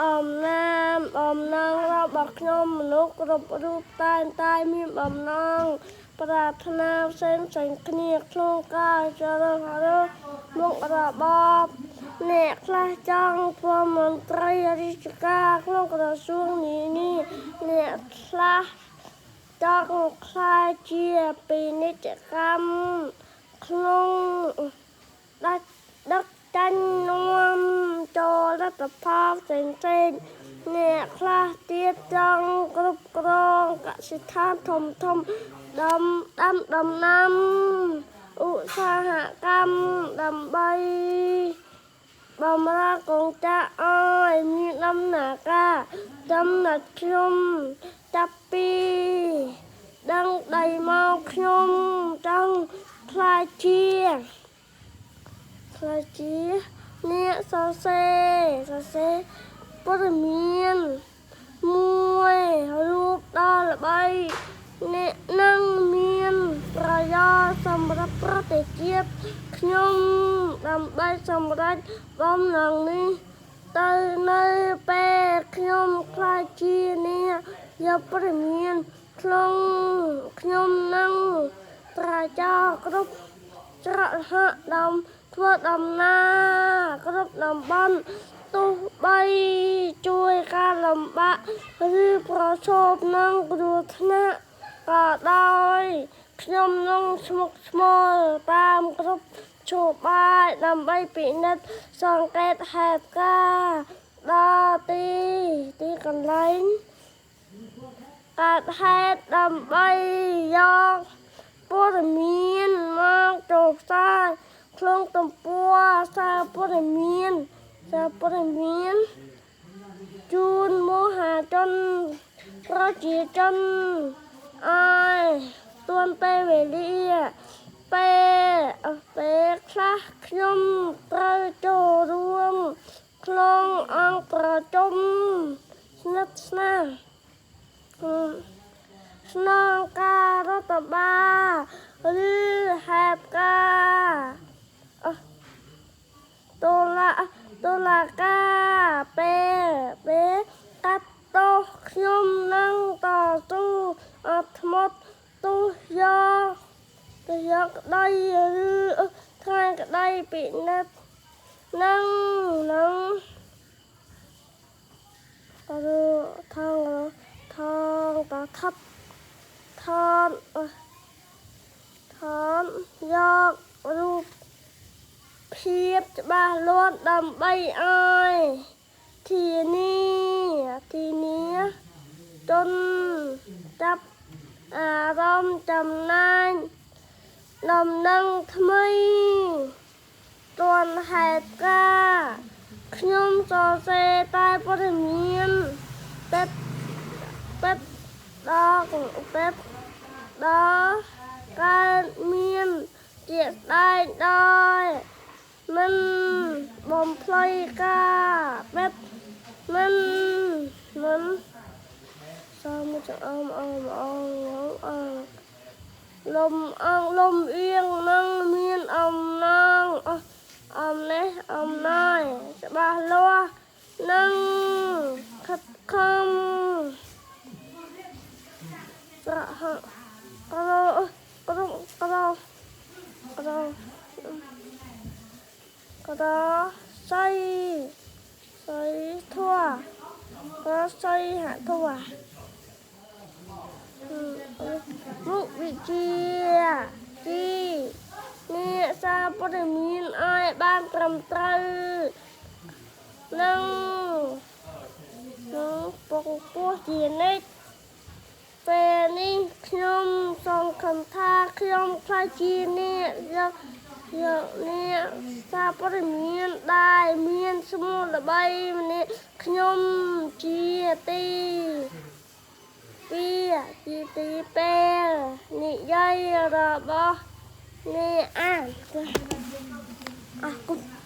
អំណាមបំណងរបស់ខ្ញុំមនុស្សគ្រប់រូបតែងតែមានបំណងប្រាថ្នាផ្សេងផ្សេងគ្នាក្នុងការជ្រើសរើសមុខរបរអ្នកខ្លះចង់ធ្វើមន្ត្រីរាជការក្នុងក្រសួងនានាអ្នកខ្លះចង់ក្លាយជាពាណិជ្ជកម្មក្នុងដាច់ដឹកចាញ់នាំចូលលទ្ធផលផ្សេងផ្សេងអ្នកខ្លះទៀតចង់គ្រប់គ្រងកសិដ្ឋានធំធំដាំដាំដំណាំឧស្សាហកម្មដើម្បីបំរើកងចាក់ឲ្យមានដំណើរការចំណុចខ្ញុំចាប់ពីដឹងដីមកខ្ញុំចង់ក្លាយជា ក្លាយជាអ្នកសរសេរសរសេរព័ត៌មានមួយរូបដ៏ល្បីអ្នកនឹងមានប្រយោជន៍សម្រាប់ប្រទេសជាតិខ្ញុំដើម្បីសម្រេចបំណងនេះទៅនៅពេលខ្ញុំក្លាយជាអ្នកយកព័ត៌មានក្នុងខ្ញុំនឹងត្រាចោលគ្រប់ច្រកល្ហកដំធ្វើដំណើរគ្រប់តំបន់ទោះបីជួយការលំបាកឬប្រឈមនឹងគ្រោះថ្នាក់ក៏ដោយខ្ញុំនឹងស្មុគស្មាញតាមគ្រប់មធ្យោបាយដើម្បីពិនិត្យសង្កេតហេតុការណ៍ដល់ទីទីកន្លែងកើតហេតុដើម្បីយកព័ត៌មានមកចូលផ្សាយក្នុងទំព័រសារព័ត៌មានសារព័ត៌មានជូនមហាជនប្រជាជនឲ្យទាន់ពេលវេលាពេលពេលខ្លះខ្ញុំត្រូវចូលរួមក្នុងអង្គប្រជុំស្និទ្ធស្នាលស្នងការរដ្ឋបាលឬហេតុការតុលាតុលាការពេលពេលកាត់ទោសខ្ញុំនឹងតស៊ូអត់ធ្មត់ទោះយកទៅយកក្តីឬថ្ងៃក្តីពិនិត្យនឹងនឹងឬថងថងតថប់ថនថនយករូបភាពច្បាស់លាស់ដើម្បីឲ្យធានាធានាជនចាប់អារម្មណ៍ចំណែកដំណឹងថ្មីទាន់ហេតុការណ៍ខ្ញុំសរសេរតែព័ត៌មានពិតពិតដល់ពិតដល់កើតមានជាស្ដែងដោយមិនបំភ្លៃការពិតមិនមិនសមចអមអមអងអងលំអងលំអៀងនឹងមានអំណងអំនេះអំណយច្បាស់លាស់នឹងខិតខំស្រហក្រក្រក្រក្រក្រសៃសៃធัวក្រសៃហធัวមុខវិជ្ជាទីអ្នកសារព័ត៌មានឲ្យបានត្រឹមត្រូវនឹងនឹងពងពោះជានិច្ចពេលនេះខ្ញុំសង្ឃឹមថាខ្ញុំក្លាយជាអ្នកយកយកអ្នកសារព័ត៌មានដែលមានឈ្មោះល្បីម្នាក់ខ្ញុំជាទីពីជាទីពេលនិយាយរបស់អ្នកអានអរគុណ។